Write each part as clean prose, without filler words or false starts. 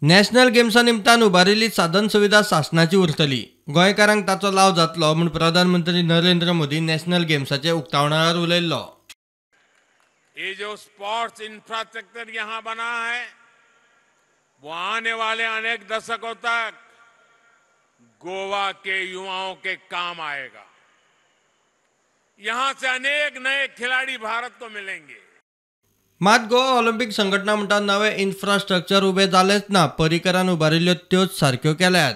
National गेम्सा निमतान उबारिल्ली साधन सुविधा सासणाची उरतली. गोंयकारांक ताचो लाव जातलो म्हूण प्रधानमंत्री नरेंद्र मोदी नॅशनल गेम्साचे उक्तावणार उलयल्लो. ये जो स्पोर्ट्स इंफ्रास्ट्रक्चर यहाँ बना है वो आने वाले अनेक दशकों तक गोवा के युवाओं के काम आएगा. यहाँ से अनेक नए खिलाड़ी भारत को मिलेंगे. मात गोवा ऑलिम्पिक संघटना म्हणटा नवे इन्फ्रास्ट्रक्चर उबे जालेच ना, पर्रीकरान उबारिल्ल्यो त्योच सारक्यो केल्यात.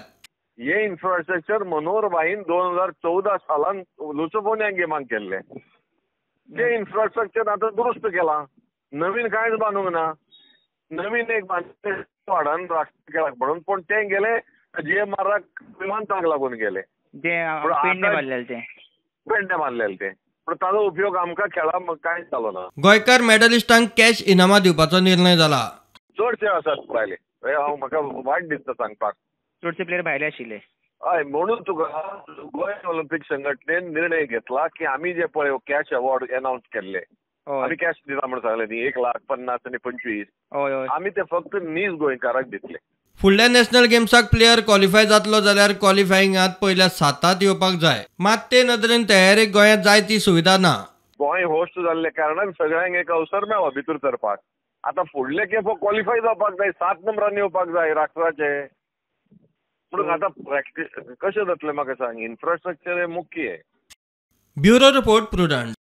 हे इन्फ्रास्ट्रक्चर मनोहर भाईन 2014 सालान लुसोफोनिया गेमाक केल्ले ते इन्फ्रास्ट्रक्चर आतां दुरुस्त केलां. नवीन कांयच बांदूंक ना. नवीन एक बांदले वाडान राष्ट्रीय खेळाक म्हणून, पूण ते गेले जीएमआराक विमानतळाक लागून गेले, पेडणे मारलेले ते, पूण ताजो उपयोग आमकां खेळा कांयच जालो ना. गोंयकार मेडलिस्टांक कॅश इनामां दिवपाचो निर्णय जाला. चडशे आसात भायले, हांव म्हाका वायट दिसता सांगपाक, चडशे प्लेयर भायले आशिल्ले. हय, म्हणून तुका गोंय ऑलिम्पिक संघटनेन निर्णय घेतला की आमी जे पळय कॅश अवॉर्ड अनाउन्स केल्ले, आमी कॅश दिता म्हण सांगले न्ही, 1,50,000 आनी 25, आमी ते फक्त नीज गोंयकाराक दितले. फुडल्या नॅशनल गेम्साक प्लेयर क्वॉलिफाय जातलो जाल्यार क्वॉलिफायिंगात पयल्या 7 येवपाक जाय. मात ते नदरेन तयारेक गोंयांत जाय ती सुविधा ना. गोंय होस्ट जाल्ल्या कारणान सगळ्यांक एक अवसर मेळ्ळो भितर सरपाक. आतां फुडले खेपो क्वॉलिफाय जावपाक जाय, 7 नंबरान येवपाक जाय राष्ट्राचे. म्हणून आतां प्रॅक्टीस कशें जातलें म्हाका सांग, इन्फ्रास्ट्रक्चर हें मुख्य. Bureau report, Prudent.